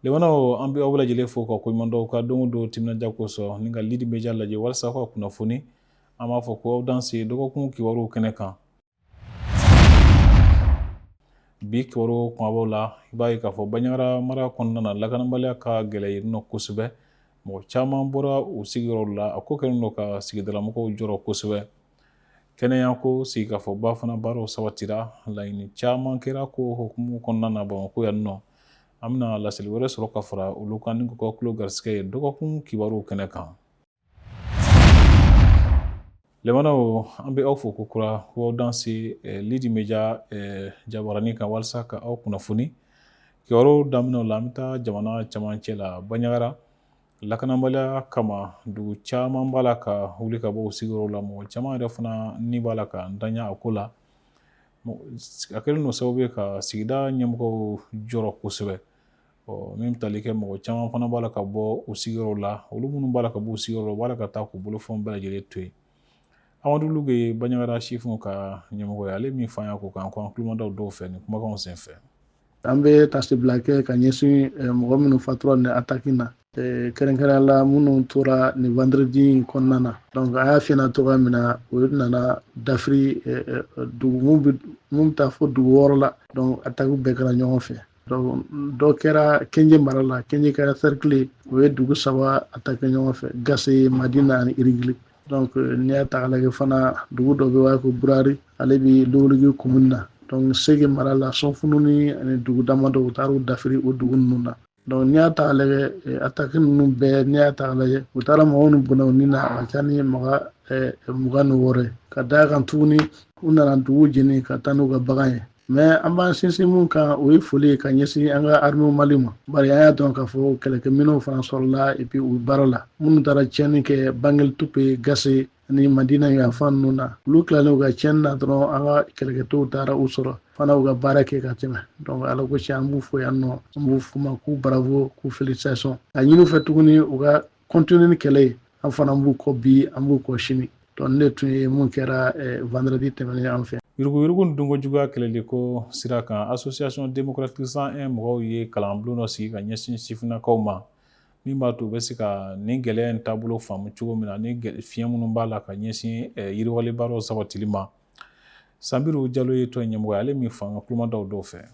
Limanaw, an bɛ aw bɛɛ lajɛlen fo ka koɲuman dɔn ka don o don timinandiya kosɔn ni ka Lidi Media lajɛ walasa aw ka kunnafoni. An b'a fɔ ko aw danse dɔgɔkun kibaruw kɛnɛ kan. Bi kibaru kumabaw la, i b'a ye k'a fɔ Banjagara mara kɔnɔna na, lakanabaliya ka gɛlɛn yen nɔ kosɛbɛ. Mɔgɔ caman bɔra u sigiyɔrɔ la. A ko kɛlen don ka sigidalamɔgɔw jɔrɔ kosɛbɛ. Kɛnɛya ko sigikafɔba fana baaraw sabatira, laɲini caman kɛra ko hukumu kɔnɔna na Bamakɔ yan nɔ. An bɛna laseli wɛrɛ sɔrɔ ka fara olu kan ni k'aw tulo garisɛgɛ ye dɔgɔkun kibaruw kɛnɛ kan. Limanaw, an bɛ aw fo ko kura ko aw danse Lidi Media jabaranin kan walasa ka aw kunnafoni. Kibaruw daminɛw la, an bɛ taa jamana camancɛ la, Banjagara. Lakanabaliya kama, dugu caman b'a la ka wuli ka bɔ u sigiyɔrɔ la. Mɔgɔ caman yɛrɛ fana ni b'a la ka ntanya a ko la. A kɛlen don sababu ye ka sigida ɲɛmɔgɔw jɔrɔ kosɛbɛ. Ɔ min bɛ tali kɛ, mɔgɔ caman fana b'a la ka bɔ u sigiyɔrɔ la. Olu minnu b'a la ka bɔ u sigiyɔrɔ la, u b'a la ka taa k'u bolofɛnw bɛɛ lajɛlen to yen. Amadu Luge, Banjagara sifinw ka ɲɛmɔgɔ ye, ale min fɔ an ye ko kan ko an tulomadaw dɔw fɛ nin kumakanw senfɛ. An bɛ tasibila kɛ ka ɲɛsin mɔgɔ minnu fatura ni ataki na, kɛrɛnkɛrɛnya la minnu tora nin vendredi in kɔnɔna na. Donc an y'a f'i ɲɛna cogoya min na, o nana dafiri dugu mun bɛ taa fo dugu 6 la. Donc attaque bɛɛ kɛra ɲɔgɔn fɛ. Donc dɔ kɛra Kenje mara la, Kenje kɛra cercle, o ye dugu saba attaque ɲɔgɔn fɛ, Gase, Madina ani Irigili. Donc n'i y'a ta k'a lajɛ fana, dugu dɔ bɛ ko Burari, ale bɛ Logologi commune na. Donc Sege mara la, Sɔnfununi ani dugu damadɔ, u taara u dafiri o dugu ninnu na. Donc n'i y'a ta k'a lajɛ, attaque ninnu bɛɛ, n'i y'a ta k'a lajɛ, u taara mɔgɔw ni bɔnɛ u ni na, a ka ca ni mɔgɔ 26 ye. Ka d'a kan tuguni, u nana dugu jeni ka taa n'u ka bagan ye. Mais an b'an sinsin mun kan, o ye foli ye ka ɲɛsin an ka armée Mali ma, bari an y'a dɔn k'a fɔ kɛlɛkɛminɛnw fana sɔrɔla et puis u baara la. Minnu taara tiɲɛni kɛ Bangel Tupe, Gase ani Madina yanfan ninnu na, olu tilalen u ka tiɲɛni na dɔrɔn, an ka kɛlɛkɛtɔw taara u sɔrɔ fana, u ka baara kɛ ka tɛmɛ. Donc Ala ko tiɲɛ, an b'u fo yan nɔ, an b'u f'u ma k'u bravo, k'u félicitation, ka ɲini u fɛ tuguni u ka continuer ni kɛlɛ ye. An fana b'u kɔ bi, an b'u kɔ sini. Donc ne tun ye mun kɛra vendredi tɛmɛnen an fɛ. Yuruguyurugu ni dunko juguya kɛlɛli ko sira kan, Association démocratique 101 mɔgɔw ye kalanbulon dɔ sigi ka ɲɛsin sifinnakaw ma, min b'a to u bɛ se ka nin gɛlɛya in taabolo faamu cogo min na, ni fiɲɛ minnu b'a la ka ɲɛsin yiriwali baaraw sabatili ma. Sanbiru Jalo ye tɔn ɲɛmɔgɔ ye, ale min fanga kulomadaw dɔw fɛ.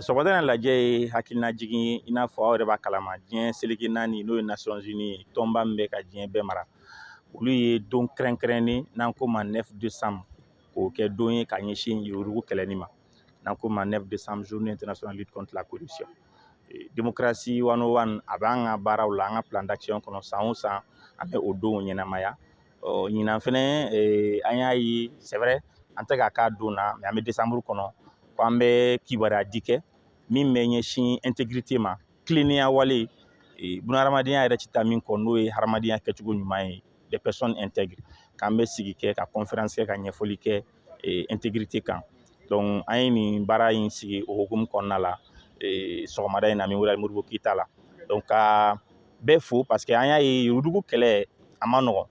Sɔgɔmada in lajɛ ye hakilina jigin ye. I n'a fɔ aw yɛrɛ b'a kalama, diɲɛ seleke naani, n'o ye Nations Unies ye, tɔnba min bɛ ka diɲɛ bɛɛ mara, olu ye don kɛrɛnkɛrɛnnen n'an ko ma 9 décembre k'o kɛ don ye ka ɲɛsin yuruguyurugu kɛlɛli ma, n'an ko ma 9 décembre, journée internationale lutte contre la corruption. Démocratie 101, a b'an ka baaraw la, an ka plan d'action kɔnɔ, san o san an bɛ o donw ɲɛnamaya. Ɔ ɲinan fɛnɛ, an y'a ye, c'est vrai, an tɛ k'a k'a don na, mais an bɛ décembre kɔnɔ, ko an bɛ kibaruya di kɛ min bɛ ɲɛsin intégrité ma, tilennenya wale, bunahadamadenya yɛrɛ ti taa min kɔ, n'o ye hadamadenya kɛcogo ɲuman ye, des personnes intègres, k'an bɛ sigi kɛ ka conférence kɛ ka ɲɛfɔli kɛ intégrité kan. Donc an ye nin baara in sigi o hukumu kɔnɔna la sɔgɔmada in na min wele Modibo Keyita la. Donc ka bɛɛ fo, parce que an y'a ye yuruguyurugu kɛlɛ a ma nɔgɔn,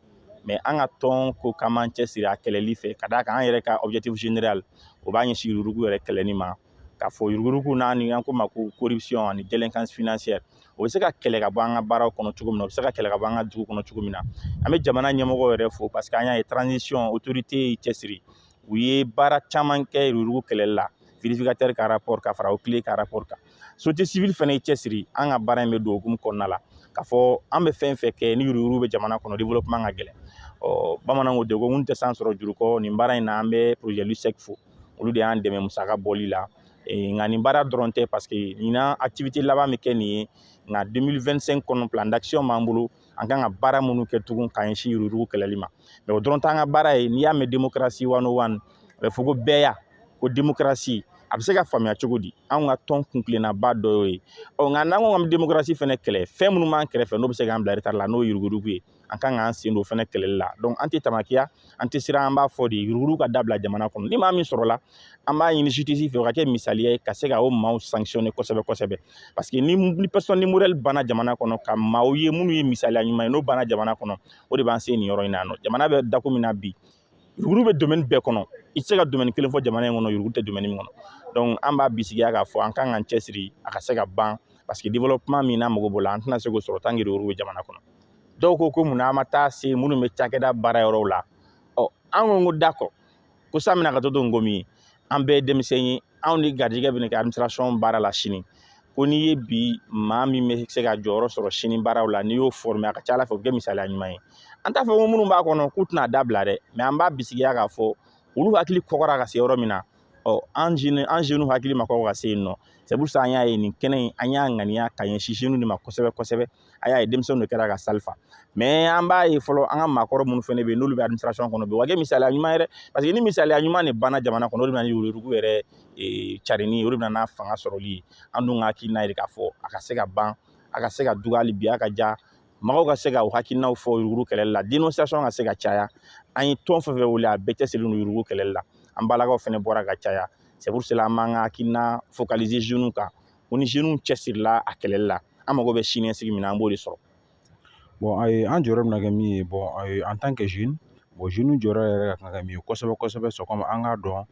mais an ka tɔn ko k'an b'an cɛsiri a kɛlɛli fɛ, ka d'a kan an yɛrɛ ka objectif général, o b'a ɲɛsin yuruguyurugu yɛrɛ kɛlɛli ma, k'a fɔ yuruguyurugu n'a ni an ko ma ko corruption ani délinquance financière, o bɛ se ka kɛlɛ ka bɔ an ka baaraw kɔnɔ cogo min na, o bɛ se ka kɛlɛ ka bɔ an ka dugu kɔnɔ cogo min na. An bɛ jamana ɲɛmɔgɔw yɛrɛ fo, parce que an y'a ye transition autorité y'i cɛsiri, u ye baara caman kɛ yuruguyurugu kɛlɛli la, vérificateur ka rapport ka fara OCLEI ka rapport kan. Société civile fana y'i cɛsiri. An ka baara in bɛ don hukumu kɔnɔna la k'a fɔ an bɛ fɛn fɛn kɛ ni yuruguyurugu bɛ jamana kɔnɔ, développement ka gɛlɛn. Ɔ bamananw ko ten ko mun tɛ san sɔrɔ juru kɔ. Nin baara in na, an bɛ projet LUSEC fo, olu de y'an dɛmɛ musaka bɔli la. Nka nin baara dɔrɔn tɛ, parce que ɲinan activité laban bɛ kɛ nin ye, nka 2025 kɔnɔ, plan d'action b'an bolo, an kan ka baara minnu kɛ tugun ka ɲɛsin yuruguyurugu kɛlɛli ma. Mais o dɔrɔn t'an ka baara ye. N'i y'a mɛn démocratie 101, a bɛ fɔ ko bɛɛya, ko démocratie a bɛ se ka faamuya cogo di? Anw ka tɔn kuntilennaba dɔ y'o ye. Ɔ nka n'an ko k'an bɛ démocratie fɛnɛ kɛlɛ, fɛn minnu b'an kɛrɛfɛ n'o bɛ se k'an bila retard la, n'o ye yuruguyurugu ye, an kan k'an sen don o fɛnɛ kɛlɛli la. Donc an tɛ tamakiya, an tɛ siran, an b'a fɔ de yuruguyurugu ka dabila jamana kɔnɔ. Ni maa min sɔrɔla, an b'a ɲini justice fɛ, o ka kɛ misaliya ye ka se ka o maaw sanctionner kosɛbɛ kosɛbɛ, parce que ni personne ni modèle banna jamana kɔnɔ, ka maaw ye minnu ye misaliya ɲuman ye, n'o banna jamana kɔnɔ, o de b'an se nin yɔrɔ in na yan nɔ. Jamana bɛ dako min na bi, yurugu bɛ domaine bɛɛ kɔnɔ. I tɛ se ka domaine kelen fɔ jamana in kɔnɔ, yurugu tɛ domaine min kɔnɔ. Donc an b'a bisigiya k'a fɔ an kan k'an cɛsiri a ka se ka ban. Parce que développement min n'a mago b'o la, an tɛna se k'o sɔrɔ tant que yuruguyurugu bɛ jamana kɔnɔ. Dɔw ko ko munna an ma taa se minnu bɛ cakɛda baara yɔrɔw la? Ɔ, an ko ko d'accord, ko san bɛna ka to nko min ye, an bɛɛ ye denmisɛn ye, anw ni garijɛgɛ bɛ kɛ administration baara la sini. Ko n'i ye bi maa min bɛ se ka jɔyɔrɔ sɔrɔ sini baaraw la, n'i y'o former, a ka ca ala fɛ, o bɛ kɛ misaliya ɲuman ye. An t'a fɔ ko minnu b'a kɔnɔ k'u tɛna dabila dɛ, mais an b'a bisigiya k'a fɔ olu hakili kɔgɔra ka se yɔrɔ min na. Ɔ, an jeune, an jeunes hakili ma kɔgɔ ka se yen nɔ. C'est pour ça an y'a ye nin kɛnɛ in, an y'a ŋaniya ka ɲɛsin jeunes de ma kosɛbɛ kosɛbɛ. A y'a ye denmisɛnninw de kɛra ka salle fa, mais an b'a ye fɔlɔ, an ka maakɔrɔ minnu fɛnɛ bɛ yen, n'olu bɛ administration kɔnɔ bi, o ka kɛ misaliya ɲuman ye dɛ, parce que ni misaliya ɲuman de banna jamana kɔnɔ, o de bɛ na ni yuruguyurugu yɛrɛ carinni ye, o de bɛ na n'a fanga sɔrɔli ye. An dun ka hakilina ye k'a fɔ a ka se ka ban, a ka se ka dugu, hali bi a ka ja mɔgɔw ka se ka u hakilinaw fɔ yurugu kɛlɛli la, dénonciation ka se ka caya. An ye tɔn fɛn fɛn wele, a bɛɛ cɛsirilen don yurugu kɛlɛli la. An balakaw fɛnɛ bɔra ka caya. C'est pour cela an b'an ka hakilina focaliser jeunes kan, ko ni jeunes cɛsirila a kɛlɛli la, an mago bɛ siniɲɛsigi min na, an b'o de sɔrɔ. Bon, ayi, an jɔyɔrɔ bɛna kɛ min ye, bon, ayi, en tant que jeune, bon, jeune jɔyɔrɔ yɛrɛ ka kan ka kɛ min ye kosɛbɛ kosɛbɛ, c'est comme an k'a dɔn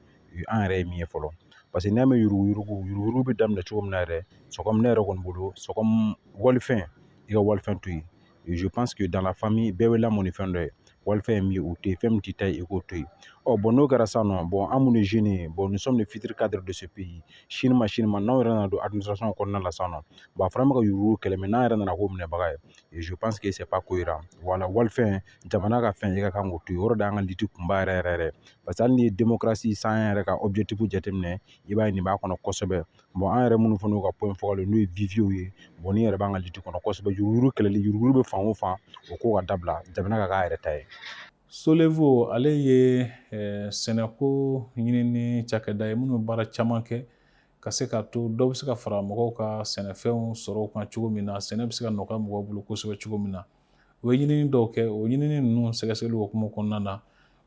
an yɛrɛ ye min ye fɔlɔ, parce que n'i y'a mɛn yuruguyurugu, yuruguyurugu bɛ daminɛ cogo min na yɛrɛ, c'est comme ne yɛrɛ kɔni bolo, c'est comme walifɛn, i ka walifɛn to yen. Et je pense que dans la famille, bɛɛ bɛ lamɔ ni fɛn dɔ ye. Walifɛn ye min ye, o to yen. Fɛn min t'i ta ye, i k'o to yen. Ɔ bon, n'o kɛra sisan nɔ, bon, an minnu ye jeunes ye, bon, nous sommes les futurs cadres de ce pays. Sini ma sini ma, n'anw yɛrɛ nana don administration kɔnɔna la sisan nɔ, bon, a fɔra an bɛ ka yuruguyurugu kɛlɛ, mais n'an yɛrɛ nana k'o minɛbaga ye, et je pense que c'est pas cohérent. Voilà, walifɛn, jamana ka fɛn, i ka kan k'o to yen. O yɔrɔ de y'an ka lutte kunba yɛrɛ yɛrɛ yɛrɛ, parce que hali n'i ye démocratie san yɛrɛ ka objectif jateminɛ, i b'a ye nin b'a kɔnɔ kosɛbɛ. Bon, an yɛrɛ minnu fana y'u ka point focal ye, n'o ye viviers ye, bon, ni yɛrɛ b'an ka lutte kɔnɔ kosɛbɛ, yuruguyurugu kɛlɛli, yuruguyurugu bɛ fan o fan, o ko ka dabila, jamana ka k'a yɛrɛ ta ye. Solevo, ale ye sɛnɛko ɲinini cakɛda ye minnu bɛ baara caman kɛ ka se k'a to dɔ bɛ se ka fara mɔgɔw ka sɛnɛfɛnw sɔrɔ kan cogo min na, sɛnɛ bɛ se ka nɔgɔya mɔgɔw bolo kosɛbɛ cogo min na. U ye ɲinini dɔw kɛ. O ɲinini ninnu sɛgɛsɛgɛli hukumu kɔnɔna na,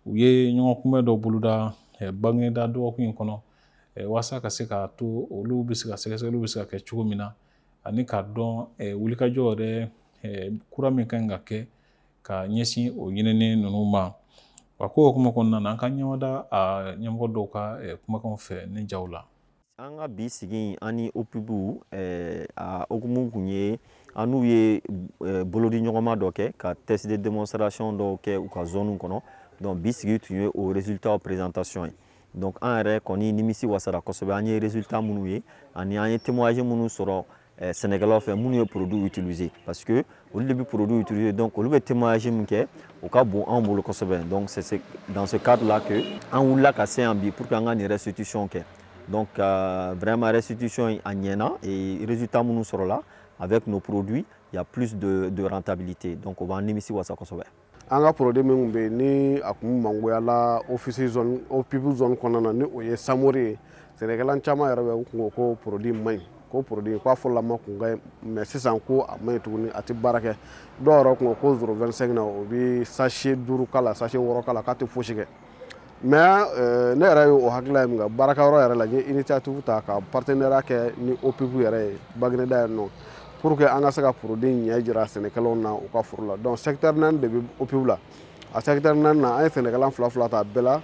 u ye ɲɔgɔn kunbɛn dɔw boloda Bagineda dɔgɔkun in kɔnɔ, walasa ka se k'a to olu bɛ se ka sɛgɛsɛgɛliw bɛ se ka kɛ cogo min na, ani k'a dɔn wulikajɔ yɛrɛ kura min kan ka kɛ ka ɲɛsin o ɲinini ninnu ma. Wa ko hukumu kɔnɔna na, an ka ɲɛmada a ɲɛmɔgɔ dɔw ka kumakanw fɛ ni jaw la. An ka bi sigi, an ni OPUB, a hukumu kun ye an n'u ye bolodi ɲɔgɔnma dɔ kɛ ka test de démonstration dɔw kɛ u ka zone kɔnɔ. Donc bi sigi tun ye o résultat présentation ye. Donc an yɛrɛ kɔni nimisi wasara kosɛbɛ, an ye résultat minnu ye ani an ye témoignage minnu sɔrɔ sɛnɛkɛlaw fɛ minnu ye produit utiliser, parce que olu de bɛ produit utiliser. Donc olu bɛ témoignage min kɛ, o ka bon anw bolo kosɛbɛ. Donc c'est dans ce cadre là que an wulila ka se yan bi pour que an ka nin restitution kɛ. Donc vraiment, restitution a ɲɛna et résultat minnu sɔrɔla avec nos produits, il y a plus de rentabilité. Donc o b'an nimisi wasa kosɛbɛ. An ka produit min bɛ yen, ni a kun mangoyala office zone, OPIP zone kɔnɔna na, ni o ye samori ye, sɛnɛkɛla caman yɛrɛ bɛ u kun ko ko produit man ɲi, ko produit ko a fɔlɔlama kun ka ɲi, mais sisan ko a man ɲi tuguni, a tɛ baara kɛ. Dɔw yɛrɛ kun ko ko 0,25 na, o bɛ sachet 5 k'a la, sachet 6 k'a la, k'a tɛ fosi kɛ. Mais ne yɛrɛ ye o hakilila ye min kɛ, baarakɛyɔrɔ yɛrɛ la, n ye initiative ta ka partenariat kɛ ni OPIP yɛrɛ ye Bagineda yan nɔ, pour que an ka se ka produit ɲɛ jira sɛnɛkɛlaw na u ka foro la. Donc secteur 4 de bɛ OPIP la. A secteur 4 na, an ye sɛnɛkɛla fila fila ta bɛɛ la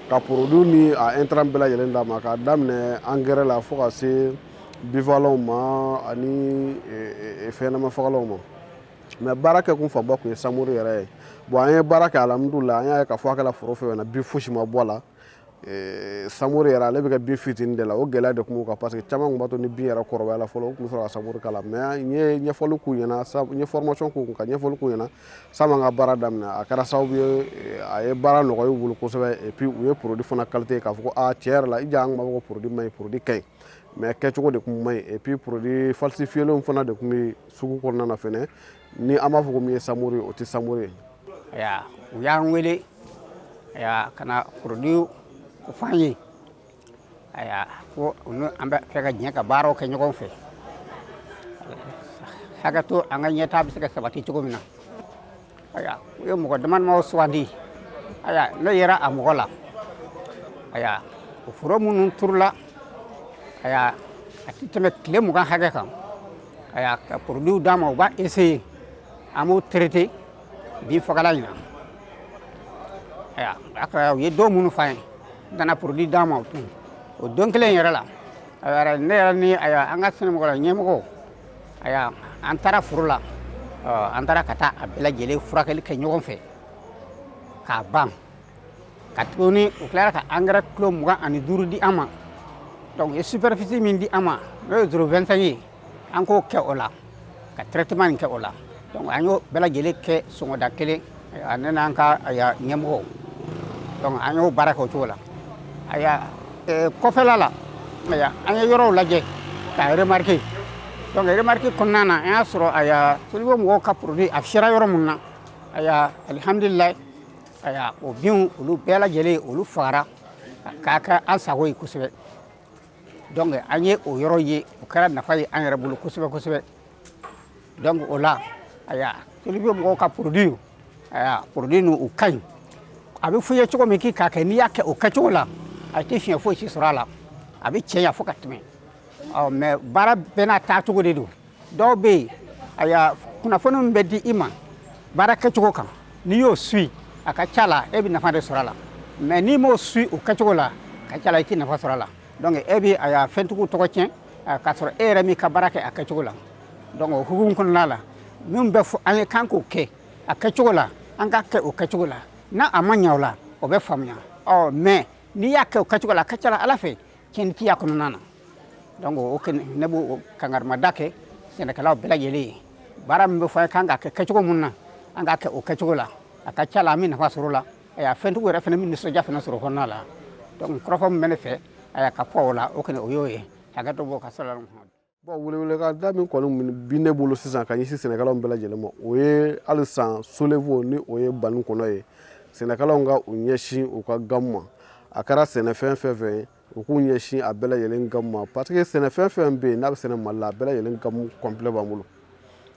ka produit ni a intrant bɛɛ lajɛlen d'a ma, k'a daminɛ engrais la fo ka se binfagalanw ma ani fɛnɲɛnama fagalanw ma. Mais baara kɛ kun fanba kun ye samori yɛrɛ ye. Bon, an ye baara kɛ, alhamdulilah, an y'a ye k'a fɔ a kɛla foro fɛn fɛn na, bin fosi ma bɔ a la. Samori yɛrɛ, ale bɛ kɛ bin fitinin de la. O gɛlɛya de tun b'u kan, parce que caman tun b'a to ni bin yɛrɛ kɔrɔbaya la fɔlɔ, u tun bɛ sɔrɔ ka samori k'a la. Mais n ye ɲɛfɔli k'u ɲɛna, n ye formation k'u kun ka ɲɛfɔli k'u ɲɛna sanni an ka baara daminɛ. A kɛra sababu ye a ye baara nɔgɔya u bolo kosɛbɛ. Et puis u ye produit fana qualité k'a fɔ ko aa, tiɲɛ yɛrɛ la, i ja, an tun b'a fɔ ko produit man ɲi, produit ka ɲi, mais kɛcogo de tun man ɲi. Et puis produit falsifié fana de tun bɛ sugu kɔnɔna na fɛnɛ, ni an b'a fɔ ko min ye samori ye, o tɛ samori ye. Aya, u y'an wele, aya, ka na produit ko f'an ye. Aya, ko an bɛ fɛ ka jɛ ka baaraw kɛ ɲɔgɔn fɛ, hakɛ to an ka ɲɛtaa bɛ se ka sabati cogo min na. Aya, u ye mɔgɔ dama damaw sugandi. Aya, ne yera a mɔgɔ la. Aya, o foro minnu turula, aya, a tɛ tɛmɛ tile 20 hakɛ kan. Aya, ka produit d'a ma, u b'a essayer, an b'o traiter bin fagalan in na. Aya, a kɛra u ye don minnu f'an ye, n nana produit d'a ma o tun o don kelen yɛrɛ la. Ayiwa, ne yɛrɛ ni, ayiwa, an ka sɛnɛmɔgɔ ɲɛmɔgɔw Aya, an taara foro la, an taara ka taa a bɛɛ lajɛlen furakɛli kɛ ɲɔgɔn fɛ k'a ban ka tuguni. U tilara ka angɛrɛ kilo 25 di an ma. Donc u ye superficie min di an ma, n'o ye 0,25 ye, an k'o kɛ o la ka traitement nin kɛ o la. Donc an y'o bɛɛ lajɛlen kɛ sɔgɔmada kelen, ne n'an ka, aya, ɲɛmɔgɔw. Donc an y'o baara kɛ o cogo la. Aya, kɔfɛla la, aya, an ye yɔrɔw lajɛ k'a remarquer. Donc remarque kɔnɔna na, an y'a sɔrɔ, aya, Solevo mɔgɔw ka produit a fiyɛra yɔrɔ mun na, aya, alihamudulilayi, aya, o binw olu bɛɛ lajɛlen olu fagara k'a kɛ an sago ye kosɛbɛ. Donc an ye o yɔrɔ ye, o kɛra nafa ye an yɛrɛ bolo kosɛbɛ kosɛbɛ. Donc o la, aya, Solevo mɔgɔw ka produit, aya, produit ninnu u ka ɲi. A bɛ f'i ye cogo min k'i k'a kɛ, n'i y'a kɛ o kɛcogo la, a tɛ fiɲɛ foyi si sɔrɔ a la, a bɛ cɛɲa fo ka tɛmɛ. Ɔ mais baara bɛɛ n'a taacogo de don. Dɔw bɛ yen, aya, kunnafoni min bɛ di i ma baara kɛcogo kan, n'i y'o suit, a ka ca la e bɛ nafa de sɔrɔ a la. Mais n'i m'o suit o kɛcogo la, a ka ca la i tɛ nafa sɔrɔ a la. Donc e bɛ, aya, fɛntigiw tɔgɔ tiɲɛ k'a sɔrɔ e yɛrɛ m'i ka baara kɛ a kɛcogo la. Donc o hukumu kɔnɔna la, min bɛ fɔ an ye k'an k'o kɛ a kɛcogo la, an k'a kɛ o kɛcogo la. N'a a ma ɲɛ o la, o bɛ faamuya. Ɔ mais n'i y'a kɛ o kɛcogo la, a ka ca la Ala fɛ tiɲɛni t'i y'a kɔnɔna na. Donc o ne b'o kangarimada kɛ sɛnɛkɛlaw bɛɛ lajɛlen ye. Baara min bɛ fɔ an ye k'an k'a kɛ kɛcogo mun na, an k'a kɛ o kɛcogo la. A ka ca la an bɛ nafa sɔrɔ o la. Ayiwa, fɛntigiw yɛrɛ fana bɛ nisɔndiya fana sɔrɔ o kɔnɔna la. Donc kɔrɔfɔ min bɛ ne fɛ, ayiwa, ka fɔ o la, o kɔni o y'o ye. Hakɛ to bɔ ka sɔrɔ. Bon, welewelekan da min kɔni bi ne bolo sisan ka ɲɛsin sɛnɛkɛlaw bɛɛ lajɛlen ma, o ye halisa Solevo, ni o ye bani kɔnɔ ye, sɛnɛkɛlaw ka u ɲɛsin u ka gamme ma. A kɛra sɛnɛfɛn fɛn fɛn ye, u k'u ɲɛsin a bɛɛ lajɛlen gamme ma, parce que sɛnɛfɛn fɛn bɛ yen n'a bɛ sɛnɛ Mali la, a bɛɛ lajɛlen gamme complet b'an bolo.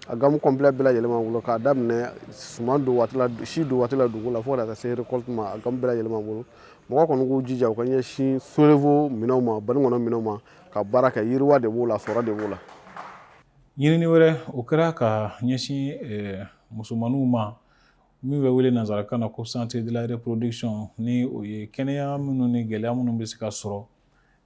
A gamme complet bɛɛ lajɛlen b'an bolo, k'a daminɛ suman don waati la, si don waati la dugu la, fo ka taa se récolte ma, a gamme bɛɛ lajɛlen b'an bolo. Mɔgɔ kɔni k'u jija u ka ɲɛsin Solevo minɛnw ma, bani kɔnɔ minɛnw ma, ka baara kɛ. Yiriwa de b'o la, sɔrɔ de b'o la. Ɲinini wɛrɛ, o kɛra ka ɲɛsin musomaninw ma, min bɛ wele nanzarakan na ko santé de la reproduction, ni o ye kɛnɛya minnu ni gɛlɛya minnu bɛ se ka sɔrɔ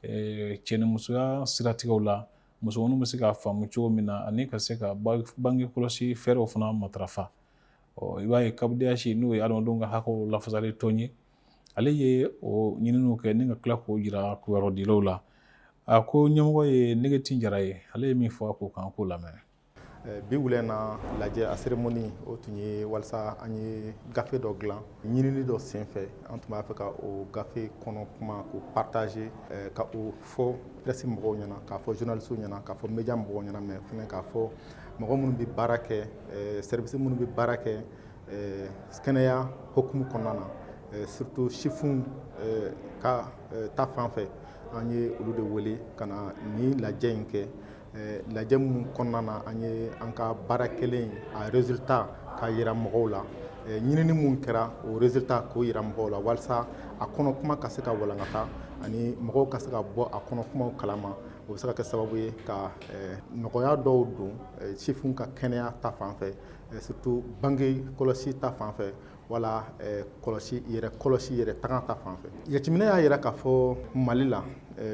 cɛ ni musoya siratigɛw la, musomaninw bɛ se k'a faamu cogo min na, ani ka se ka bange kɔlɔsi fɛɛrɛw fana matarafa. Ɔ, i b'a ye CAPDH, n'o ye adamadenw ka hakɛw lafasali tɔn ye, ale ye o ɲininiw kɛ ni ka tila k'o jira kibarudilaw la. A ko ɲɛmɔgɔ ye Negeti Jara ye. Ale ye min fɔ a ko kan, k'o lamɛn. Bi wula na lajɛ, a cérémonie o tun ye walasa an ye gafe dɔ dilan ɲinini dɔ senfɛ. An tun b'a fɛ ka o gafe kɔnɔ kuma k'o partager, ka o fɔ presse mɔgɔw ɲɛna, k'a fɔ journalistes ɲɛna, k'a fɔ média mɔgɔw ɲɛna, mais fɛnɛ k'a fɔ mɔgɔ minnu bɛ baara kɛ, service minnu bɛ baara kɛ kɛnɛya hokumu kɔnɔna na, surtout sifinw ka ta fan fɛ. An ye olu de wele ka na nin lajɛ in kɛ, lajɛ minnu kɔnɔna na an ye an ka baara kelen a résultat k'a yira mɔgɔw la, ɲinini mun kɛra, o résultat k'o yira mɔgɔw la, walasa a kɔnɔ kuma ka se ka walankata ani mɔgɔw ka se ka bɔ a kɔnɔ kumaw kalama. O bɛ se ka kɛ sababu ye ka nɔgɔya dɔw don sifinw ka kɛnɛya ta fan fɛ, surtout bange kɔlɔsi ta fan fɛ, wala kɔlɔsi yɛrɛ, kɔlɔsi yɛrɛ tanga ta fan fɛ. Jateminɛ y'a yira k'a fɔ Mali la,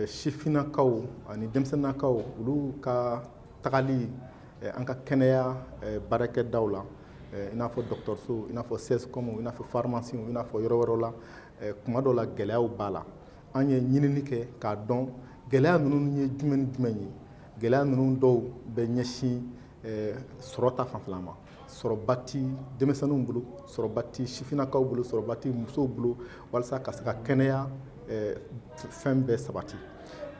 sifinnakaw ani denmisɛnninnakaw, olu ka tagali an ka kɛnɛya baarakɛdaw la, i n'a fɔ dɔgɔtɔrɔso, i n'a fɔ CSCOM, i n'a fɔ pharmacie, i n'a fɔ yɔrɔ wɛrɛw la, kuma dɔw la gɛlɛyaw b'a la. An ye ɲinini kɛ k'a dɔn gɛlɛya ninnu ye jumɛn ni jumɛn ye. Gɛlɛya ninnu dɔw bɛ ɲɛsin sɔrɔ ta fanfɛla ma. Sɔrɔba ti denmisɛnninw bolo, sɔrɔba ti sifinnakaw bolo, sɔrɔba ti musow bolo walasa ka se ka kɛnɛya fɛn bɛɛ sabati.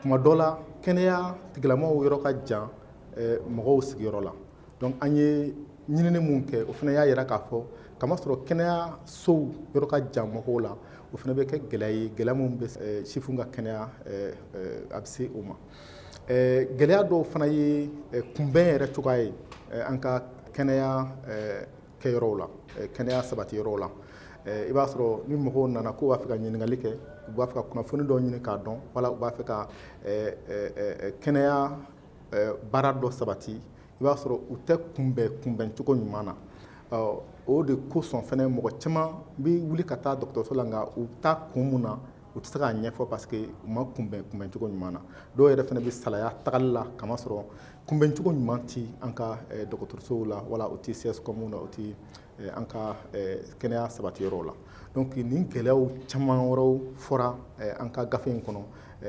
Kuma dɔ la, kɛnɛya tigilamɔgɔw yɔrɔ ka jan mɔgɔw sigiyɔrɔ la. Donc an ye ɲinini mun kɛ, o fana y'a yira k'a fɔ kamasɔrɔ kɛnɛya sow yɔrɔ ka jan mɔgɔw la, o fana bɛ kɛ gɛlɛya ye, gɛlɛya min bɛ sifinw ka kɛnɛya a bɛ se o ma. Gɛlɛya dɔw fana ye kunbɛn yɛrɛ cogoya ye an ka kɛnɛya kɛyɔrɔw la, kɛnɛya sabati yɔrɔw la. I b'a sɔrɔ ni mɔgɔw nana k'u b'a fɛ ka ɲininkali kɛ, u b'a fɛ ka kunnafoni dɔw ɲini k'a dɔn, wala u b'a fɛ ka kɛnɛya baara dɔ sabati, i b'a sɔrɔ u tɛ kunbɛn cogo ɲuman na. O de kosɔn fɛnɛ mɔgɔ caman bɛ wuli ka taa dɔgɔtɔrɔso la, nka u taa kun mun na U tɛ se k'a ɲɛfɔ parce que u ma kunbɛn kunbɛncogo ɲuman na. Dɔw yɛrɛ fana bɛ salaya tagali la, kamasɔrɔ kunbɛncogo ɲuman ti an ka dɔgɔtɔrɔsow la, wala o ti CSCOM na, o ti an ka kɛnɛya sabatiyɔrɔw la. Donc nin gɛlɛyaw caman wɛrɛw fɔra an ka gafe in kɔnɔ,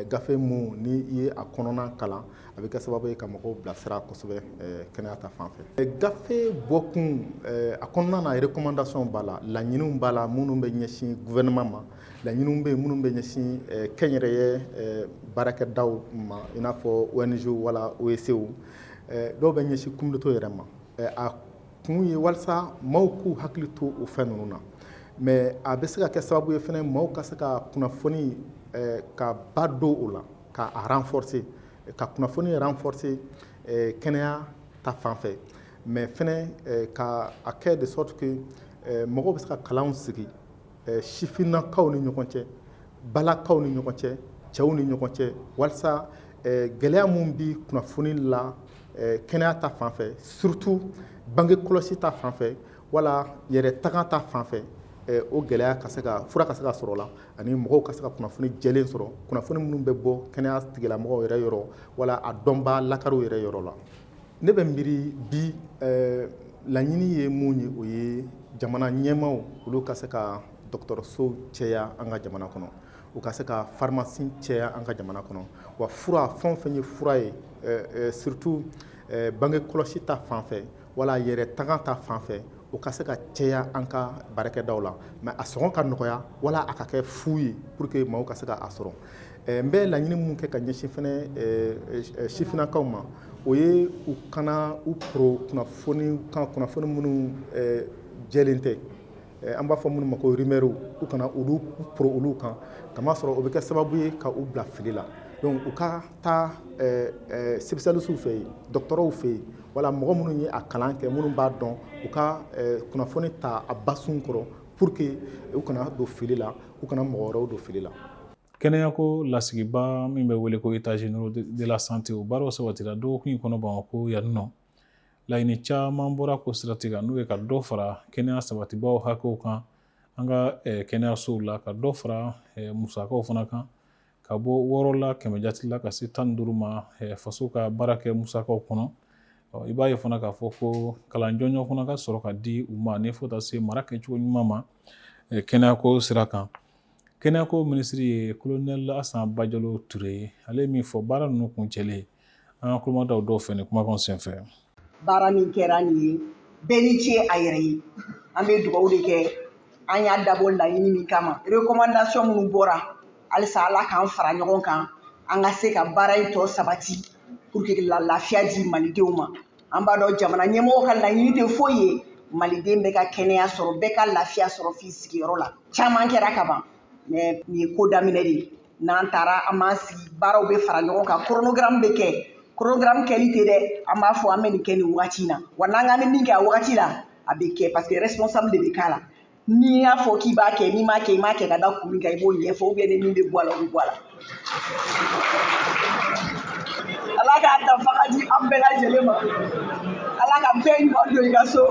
gafe mun ni i ye a kɔnɔna kalan, a bɛ kɛ sababu ye ka mɔgɔw bilasira kosɛbɛ kɛnɛya ta fan fɛ. Gafe bɔkun a kɔnɔna na, recommandation b'a la, laɲiniw b'a la minnu bɛ ɲɛsin gouvernement ma, laɲiniw bɛ yen minnu bɛ ɲɛsin kɛnyɛrɛye baarakɛdaw ma, i n'a fɔ ONG wala OEC, dɔw bɛ ɲɛsin communauté yɛrɛ ma. A kun ye walasa maaw k'u hakili to o fɛn ninnu na, mais a bɛ se ka kɛ sababu ye fɛnɛ maaw ka se ka kunnafoni ka ba don o la, ka a renforcer, ka kunnafoni renforcer kɛnɛya ta fan fɛ, mais fɛnɛ ka a kɛ de sorte que mɔgɔw bɛ se ka kalanw sigi sifinnakaw ni ɲɔgɔn cɛ, balakaw ni ɲɔgɔn cɛ, cɛw ni ɲɔgɔn cɛ, walasa gɛlɛya mun bi kunnafoni la kɛnɛya ta fan fɛ, surtout bange kɔlɔsi ta fan fɛ wala yɛrɛ taga ta fan fɛ, o gɛlɛya ka se ka fura ka se ka sɔrɔ la, ani mɔgɔw ka se ka kunnafoni jɛlen sɔrɔ, kunnafoni minnu bɛ bɔ kɛnɛya tigilamɔgɔw yɛrɛ yɔrɔ wala a dɔnbaa lakariw yɛrɛ yɔrɔ la. Ne bɛ miiri bi laɲini ye mun ye, o ye jamana ɲɛmaaw olu ka se ka dɔgɔtɔrɔsow cɛya an ka jamana kɔnɔ, u ka se ka pharmacie cɛya an ka jamana kɔnɔ, wa fura fɛn o fɛn ye fura ye, surtout bange kɔlɔsi ta fan fɛ wala yɛrɛ tanga ta fan fɛ, o ka se ka cɛya an ka baarakɛdaw la, mais a sɔngɔ ka nɔgɔya wala a ka kɛ fu ye pour que maaw ka se ka a sɔrɔ. N bɛ laɲini mun kɛ ka ɲɛsin fɛnɛ sifinnakaw ma, o ye u kana u pro kunnafoni kan, kunnafoni minnu jɛlen tɛ, an b'a fɔ minnu ma ko rumeur, u kana olu pro olu kan, kamasɔrɔ o bɛ kɛ sababu ye ka u bila fili la. Donc u ka taa spécialistes fɛ yen, dɔgɔtɔrɔw fɛ yen, wala mɔgɔ minnu ye a kalan kɛ, minnu b'a dɔn, u ka kunnafoni ta a basun kɔrɔ pour que u kana don fili la, u kana mɔgɔ wɛrɛw don fili la. Kɛnɛyako lasigiba min bɛ wele ko États généraux de la santé, o baaraw sabatira dɔgɔkun in kɔnɔ Bamakɔ yan nɔ. Laɲini caman bɔra ko siratigɛ kan, n'o ye ka dɔ fara kɛnɛya sabatibaw hakɛw kan an ka kɛnɛyasow la, ka dɔ fara musakaw fana kan, ka bɔ 6 la 100 jate la ka se 15 ma faso ka baara kɛ musakaw kɔnɔ. I b'a ye fana k'a fɔ ko kalan jɔnjɔn fana ka sɔrɔ ka di u ma, ni fo taa se mara kɛcogo ɲuman ma kɛnɛyako sira kan. Kɛnɛyako minisiri ye Colonel Asan Bajalo Ture ye, ale ye min fɔ baara ninnu kuncɛlen, an ka kulomadaw dɔw fɛ ni kumakan senfɛ. Baara min kɛra nin ye, bɛɛ ni ce a yɛrɛ ye. An bɛ dugawu de kɛ. An y'a dabɔ laɲini min kama, recommandation minnu bɔra, halisa Ala k'an fara ɲɔgɔn kan, an ka se ka baara in tɔ sabati pour que la lafiya di malidenw ma. An b'a dɔn jamana ɲɛmɔgɔ ka laɲini tɛ foyi ye, maliden bɛɛ ka kɛnɛya sɔrɔ, bɛɛ ka lafiya sɔrɔ f'i sigiyɔrɔ la. Caman kɛra ka ban, mais nin ye ko daminɛ de ye. N'an taara, an b'an sigi, baaraw bɛ fara ɲɔgɔn kan, chronogramme bɛ kɛ. Chronogramme kɛli tɛ dɛ, an b'a fɔ an bɛ nin kɛ nin wagati in na wa, n'an k'an bɛ min kɛ a wagati la, a bɛ kɛ, parce que responsable de bɛ k'a la. N'i y'a fɔ k'i b'a kɛ, n'i m'a kɛ, i m'a kɛ ka da kun min kan, i b'o ɲɛfɔ, ou bien ni min bɛ bɔ a la, o bɛ bɔ a la. Ala k'a danfaga di an bɛɛ lajɛlen ma. Ala ka bɛɛ ɲuman don i ka so.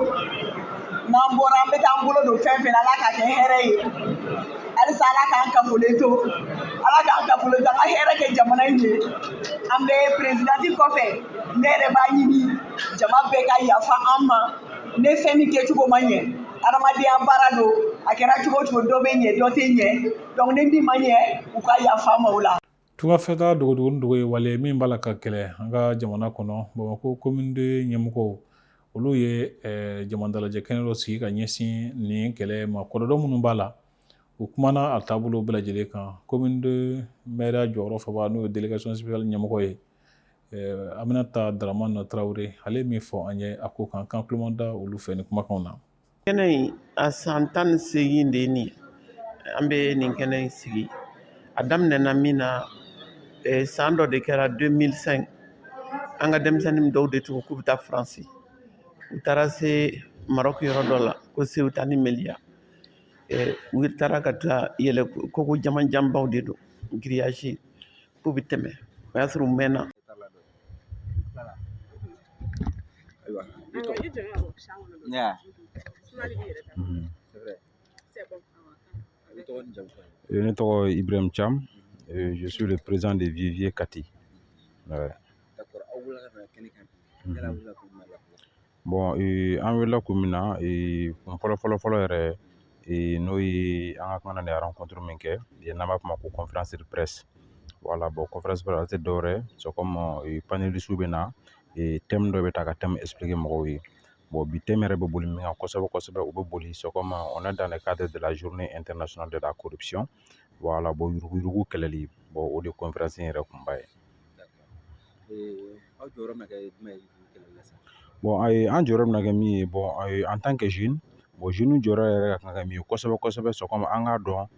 N'an bɔra, an bɛ taa an bolo don fɛn fɛn na, Ala k'a kɛ hɛrɛ ye. Halisa Ala k'an kafolen to, Ala k'an kafolen to, an ka hɛrɛ kɛ jamana in ye. An bɛ présidente kɔfɛ, ne yɛrɛ b'a ɲini jama bɛɛ ka yafa an ma ne fɛn min kɛcogo ma ɲɛ. Adamadenya baara don, a kɛra cogo o cogo, dɔ bɛ ɲɛ, dɔ tɛ ɲɛ. Donc ni min ma ɲɛ, u ka yafa an ma o la. Tungafɛta dogodogonin dogo ye wale min b'a la ka kɛlɛ an ka jamana kɔnɔ. Bamakɔ commune de ɲɛmɔgɔw, olu ye jamadalajɛ kɛnɛ dɔ sigi ka ɲɛsin nin kɛlɛ ma. Kɔlɔlɔ minnu b'a la, u kumana a taabolo bɛɛ lajɛlen kan. Commune de maire jɔyɔrɔ faba, n'o ye délégation spéciale ɲɛmɔgɔ ye, Aminata Dramane Tarawele, ale ye min fɔ an ye a ko kan, kan tulomada olu fɛ ni kumakanw na. Kɛnɛ in, a san 18 de ye nin ye an bɛ nin kɛnɛ in sigi. A daminɛna min na, san dɔ de kɛra 2005, an ka denmisɛnnin dɔw de tugu k'u bɛ taa Faransi. U taara se Marɔku yɔrɔ dɔ la ko Ceuta ni Melilla. U taara ka taa yɛlɛ kogo jamanjanbaw de don, grillage, k'u bɛ tɛmɛ. O y'a sɔrɔ u mɛnna. Yeah. Ne tɔgɔ Ibrahim Cham, je suis le président de Vivier Kati. Ouais. Bon, an wulila kun min na, kun fɔlɔ fɔlɔ fɔlɔ yɛrɛ, n'o ye an ka kan na nin rencontre min kɛ, n'an b'a fɔ ma ko conférence de presse. Voilà, bon, conférence de presse tɛ dɔwɛrɛ, c'est comme panélistes bɛ na, thème dɔ bɛ ta ka thème expliquer mɔgɔw ye. Bon, bi thème yɛrɛ bɛ boli min kan kosɛbɛ kosɛbɛ, o bɛ boli, c'est comme on est dans le cadre de la Journée internationale de la corruption. Voilà, bon, yuruguyurugu kɛlɛli, bon, o de conférence in yɛrɛ kunba ye. Aw jɔyɔrɔ bɛna kɛ jumɛn ye kɛlɛli la sa? Bon, an jɔyɔrɔ bɛna kɛ min ye, bon, en tant que jeune, bon, jeune jɔyɔrɔ yɛrɛ ka kan ka kɛ min ye kosɛbɛ kosɛbɛ, c'est comme an k'a dɔn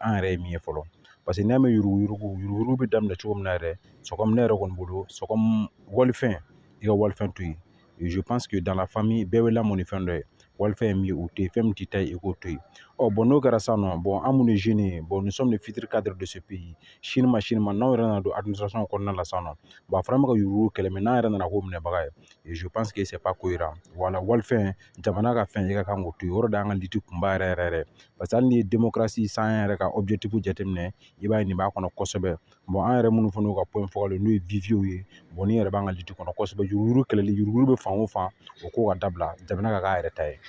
an yɛrɛ ye min ye fɔlɔ. Parce que n'i y'a mɛn yuruguyurugu, yuruguyurugu bɛ daminɛ cogo min na yɛrɛ, c'est comme ne yɛrɛ kɔni bolo, c'est comme walifɛn, i ka walifɛn to yen. Et je pense que dans la famille, bɛɛ bɛ lamɔ ni fɛn dɔ ye. Walifɛn ye min ye, o to yen, fɛn min t'i ta ye, i k'o to yen. Ɔ bon, n'o kɛra sisan nɔ, bon, an minnu ye jeunes ye, bon, nous sommes les futurs cadres de ce pays. Sini ma sini ma, n'anw yɛrɛ nana don administration kɔnɔna la sisan nɔ, bon, a fɔra an bɛ ka yuruguyurugu kɛlɛ, mais n'an yɛrɛ nana k'o minɛbaga ye, et je pense que c'est pas cohérent. Voilà, walifɛn, jamana ka fɛn, i ka kan k'o to yen. O yɔrɔ de y'an ka lutte kunba yɛrɛ yɛrɛ yɛrɛ. Parce que hali n'i ye démocratie san yɛrɛ ka objectif jateminɛ, i b'a ye nin b'a kɔnɔ kosɛbɛ. Bon, an yɛrɛ minnu fana y'u ka point focal ye, n'o ye viviers ye, bon, nin yɛrɛ b'an ka lutte kɔnɔ kosɛbɛ. Yuruguyurugu kɛlɛli, yuruguyurugu bɛ fan o fan, o ko ka dabila, jamana ka k'a yɛrɛ ta ye.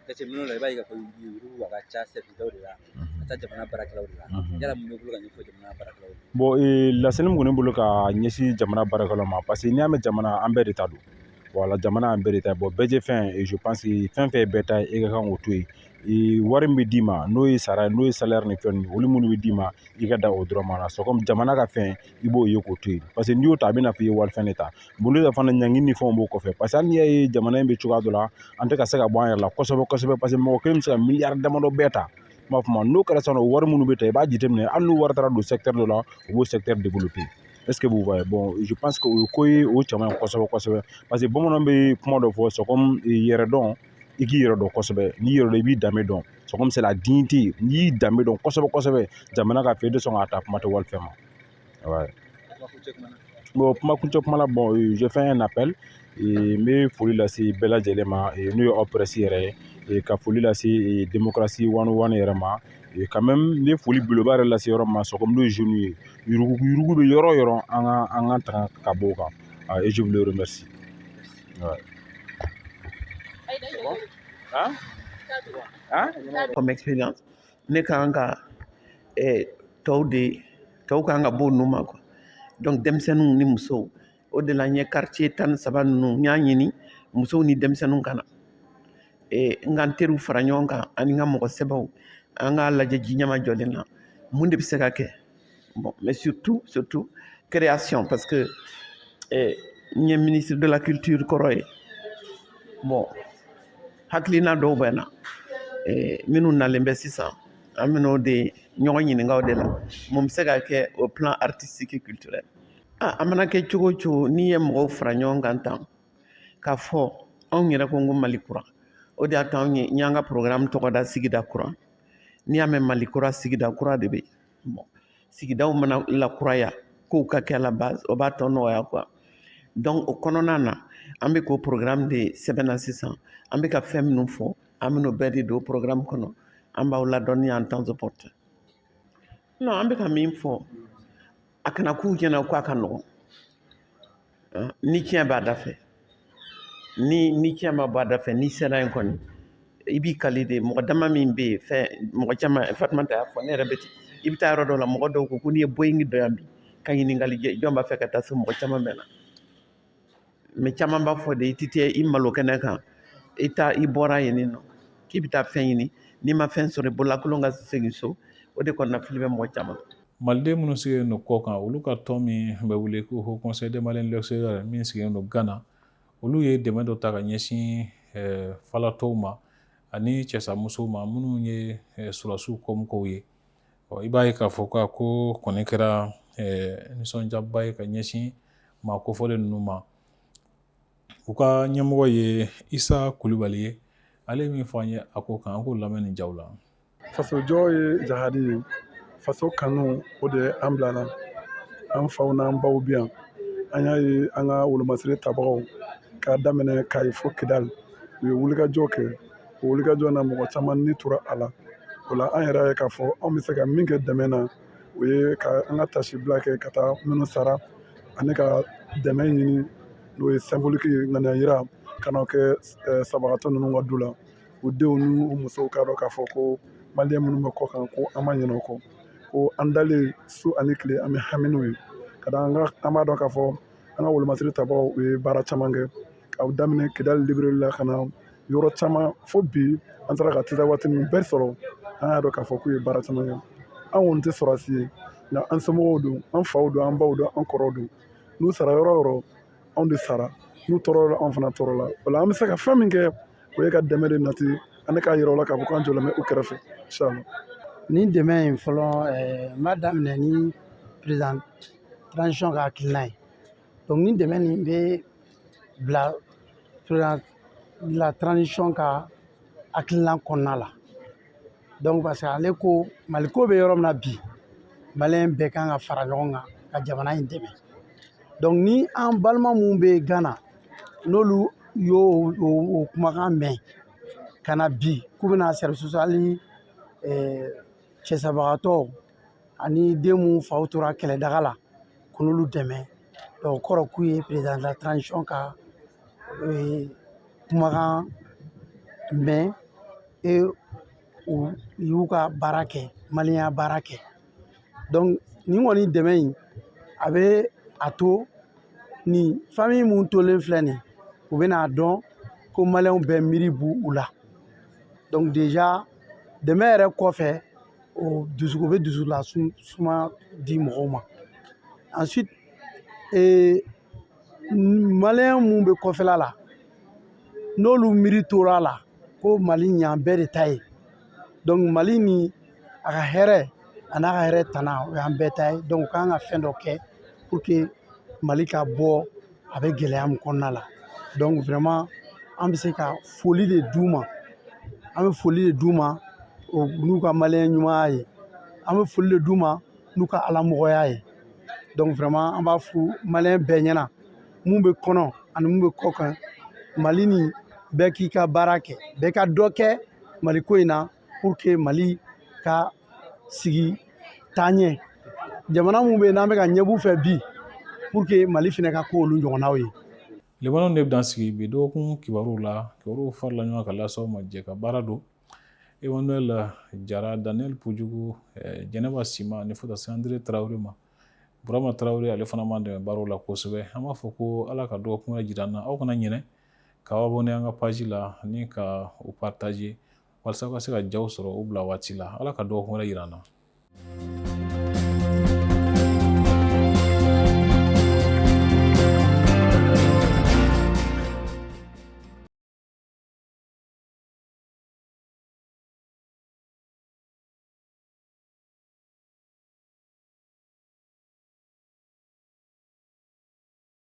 Jateminɛw la, i b'a ye k'a fɔ yuruguyurugu a ka ca sɛfitaw de la, a ka ca jamana baarakɛlaw de la. Yala mun bɛ bolo ka ɲɛfɔ jamana baarakɛlaw ye? Bon, laseli min kɔni bolo ka ɲɛsin jamana baarakɛlaw ma, parce que n'i y'a mɛn jamana, an bɛɛ de ta don. Voilà, jamana an bɛɛ de ta. Bon, bɛɛ jɛ fɛn, et je pense que fɛn fɛn ye bɛɛ ta ye, e ka kan k'o to yen. Wari min bɛ d'i ma, n'o ye sara ye, n'o ye salaire ni fɛn ninnu, olu minnu bɛ d'i ma, i ka da o dɔrɔn ma. C'est comme jamana ka fɛn, i b'o ye k'o to yen. Parce que n'i y'o ta, a bɛ na fɔ i ye walifɛn de ta. Bon, n'o fana ɲangini ni fɛnw b'o kɔfɛ. Parce que hali n'i y'a ye jamana in bɛ cogoya dɔ la, an tɛ ka se ka bɔ an yɛrɛ la kosɛbɛ kosɛbɛ, parce que mɔgɔ kelen bɛ se ka miliyari damadɔ bɛɛ ta. N b'a fɔ ma, n'o kɛra sisan nɔ, wari minnu bɛ ta, i b'a jateminɛ, hali n'o wari taara don secteur dɔ la, u b'o secteur développer. Est-ce que vous voyez? Bon, je pense que o ye ko ye, o cɛ man ɲi kosɛbɛ kosɛbɛ. Parce que bamananw bɛ kuma dɔ fɔ, c'est comme yɛrɛdɔn, i k'i yɛrɛ dɔn kosɛbɛ. N'i yɛrɛ dɔn, i b'i danbe dɔn. C'est comme c'est la dignité. N'i y'i danbe dɔn kosɛbɛ kosɛbɛ, jamana ka fɛ, i tɛ sɔn k'a ta kuma tɛ walifɛn ma. Ouais. Bon, kuma kuncɛ kuma la, bon, je fais un appel. N bɛ foli lase bɛɛ lajɛlen ma, n'o ye aw presse yɛrɛ ye, ka foli lase Démocratie 101 yɛrɛ ma. Quand même, n bɛ foli belebeleba yɛrɛ lase yɔrɔ min ma, c'est comme n'o ye jeunes ye. Yuruguyurugu bɛ yɔrɔ o yɔrɔ, an ka tanga ka bɔ o kan. Et je vous le remercie. Ouais. Hein? Hein? Comme expérience, ne kan ka tɔw de tɔw kan ka bɔ olu ma quoi. Donc denmisɛnninw ni musow, o de la n ye quartier 13 ninnu, n y'a ɲini musow ni denmisɛnninw ka na, n ka n teriw fara ɲɔgɔn kan ani n ka mɔgɔ sɛbɛw, an k'a lajɛ ji ɲɛma jɔlen na, mun de bɛ se ka kɛ. Bon, mais surtout surtout création, parce que n ye ministre de la Culture kɔrɔ ye. Bon, hakilina dɔw bɛ na, minnu nalen bɛ sisan, an bɛn'o de ɲɔgɔn ɲininka o de la, mun bɛ se ka kɛ au plan artistique et culturel. Ah, a mana kɛ cogo o cogo, n'i ye mɔgɔw fara ɲɔgɔn kan tan k'a fɔ anw yɛrɛ ko Mali kura, o de y'a to anw ye n y'an ka programme tɔgɔ da Sigida kura. N'i y'a mɛn Mali kura, sigida kura de bɛ yen. Bon, sigidaw mana lakuraya, kow ka kɛ à la base, o b'a tɔ nɔgɔya quoi. Donc o kɔnɔna na, an bɛ k'o programme de sɛbɛnna sisan. An bɛ ka fɛn minnu fɔ, an bɛn'o bɛɛ de don programme kɔnɔ. An b'aw ladɔnniya en temps opportun. Non, an bɛ ka min fɔ, a kana k'u ɲɛna k'a ka nɔgɔn. Ni tiɲɛ b'a da fɛ, ni tiɲɛ ma bɔ a da fɛ, n'i sera yen kɔni, i b'i kali de. Mɔgɔ dama min bɛ yen, fɛn mɔgɔ caman, Fatumata y'a fɔ, ne yɛrɛ bɛ ten. I bɛ taa yɔrɔ dɔw la, mɔgɔ dɔw ko ko n'i ye Boeing dɔ yan bi ka ɲininkali kɛ, jɔn b'a fɛ ka taa so, mɔgɔ caman bɛ na. Mais caman b'a fɔ de, i tɛ i malo kɛnɛ kan, i ta i bɔra yen nɔ k'i bɛ taa fɛn ɲini, n'i ma fɛn sɔrɔ, i bololakolon ka segin so. O de kɔnɔna fili bɛ mɔgɔ caman. Maliden minnu sigilen don kɔ kan, olu ka tɔn min bɛ wele ko Haut Conseil des Maliens de l'extérieur, min sigilen don Ghana, olu ye dɛmɛ dɔ ta ka ɲɛsin falatɔw ma ani cɛsamusow ma minnu ye sɔrɔdasiw kɔmɔgɔw ye. I b'a ye k'a fɔ ko kɔni kɛra nisɔndiyaba ye ka ɲɛsin maa kofɔlen ninnu ma. U ka ɲɛmɔgɔ ye Isa Kulubali ye. Ale ye min fɔ an ye a ko kan, an k'o lamɛn nin jaw la. Fasojɔ ye jahadi ye, faso kanu, o de ye an bila na. An faw n'an baw bi yan, an y'a ye an ka wolomasiri tabagaw k'a daminɛ Kayi fo Kidali, u ye wulikajɔ kɛ. O wulikajɔ na, mɔgɔ caman ni tora a la. O la, an yɛrɛ ye k'a fɔ anw bɛ se ka min kɛ dɛmɛ na, o ye ka an ka tasibila kɛ ka taa minnu sara ani ka dɛmɛ ɲini, n'o ye symbolique ye, ŋaniya yira ka n'o kɛ sabagatɔ ninnu ka du la, u denw n'u musow k'a dɔn k'a fɔ ko maliyɛn minnu bɛ kɔ kan, ko an ma ɲinɛ o kɔ, ko an dalen su ani tile, an bɛ hami n'u ye. Ka da an ka, an b'a dɔn k'a fɔ an ka wolomasiri tabagaw, u ye baara caman kɛ ka daminɛ Kidali libéré la ka na yɔrɔ caman, fo bi an sera ka tisa waati min bɛɛ sɔrɔ. An y'a dɔn k'a fɔ k'u ye baara caman kɛ. An kɔni tɛ sɔrɔdasi ye, nka an somɔgɔw don, an faw don, an baw don, an kɔrɔw don. N'u sara yɔrɔ o yɔrɔ, anw de sara. N'u tɔɔrɔ la, anw fana tɔɔrɔ la. O la, an bɛ se ka fɛn min kɛ, o ye ka dɛmɛ de nati ani k'a yira u la k'a fɔ k'an jɔlen bɛ u kɛrɛfɛ, inshallah. Nin dɛmɛ in fɔlɔ, n b'a daminɛ ni président transition ka hakilina ye. Donc nin dɛmɛ nin bɛ bila président de la transition ka hakilina kɔnɔna la. Donc parce que ale ko Mali ko bɛ yɔrɔ min na bi, maliyɛn bɛɛ kan ka fara ɲɔgɔn kan ka jamana in dɛmɛ. Donc ni an balima mun bɛ Gana, n'olu y'o o kumakan mɛn ka na bi k'u bɛna service social cɛsabagatɔw ani den mun faw tora kɛlɛdaga la, ko n'olu dɛmɛ, donc o kɔrɔ k'u ye président de la transition ka kumakan mɛn et u y'u ka baara kɛ, maliyɛnya baara kɛ. Donc nin kɔni dɛmɛ in, a bɛ a to nin famille mun tolen filɛ nin, u bɛna dɔn ko maliyɛnw bɛɛ miiri b'u u la. Donc déjà dɛmɛ yɛrɛ kɔfɛ, o dusu, o bɛ dusu la suma di mɔgɔw ma. Ensuite, maliyɛn mun bɛ kɔfɛla la, n'olu miiri tora a la ko Mali ɲan bɛɛ de ta ye, donc Mali ni a ka hɛrɛ a n'a ka hɛrɛ tana, o y'an bɛɛ ta ye. Donc u kan ka fɛn dɔ kɛ pour que Mali ka bɔ a bɛ gɛlɛya min kɔnɔna la. Donc vraiment an bɛ se ka foli de d'u ma, an bɛ foli de d'u ma n'u ka maliyɛn ɲumanya ye, an bɛ foli de d'u ma n'u ka alamɔgɔya ye. Donc vraiment an b'a fɔ maliyɛn bɛɛ ɲɛna, mun bɛ kɔnɔ ani mun bɛ kɔ kan, Mali ni bɛɛ k'i ka baara kɛ, bɛɛ ka dɔ kɛ Mali ko in na pour que Mali ka sigi taa ɲɛ. Jamana mun bɛ yen n'an bɛ ka ɲɛbɔ u fɛ bi, pour que Mali fana ka k'olu ɲɔgɔnnaw ye. Limanaw de bɛ dan sigi bi dɔgɔkun kibaruw la. Kibaruw farala ɲɔgɔn kan lase aw ma, jɛ ka baara don Emmanuel Jara, Daniel Pujugu, Jɛnɛba Sima ni fo ka se André Traoré ma. Burama Traoré, ale fana m'an dɛmɛ baaraw la kosɛbɛ. An b'a fɔ ko Ala ka dɔgɔkun wɛrɛ jira an na. Aw kana ɲinɛ k'aw abonné an ka page la ani ka o partager walasa aw ka se ka jaw sɔrɔ u bila waati la. Ala ka dɔgɔkun wɛrɛ jira an na.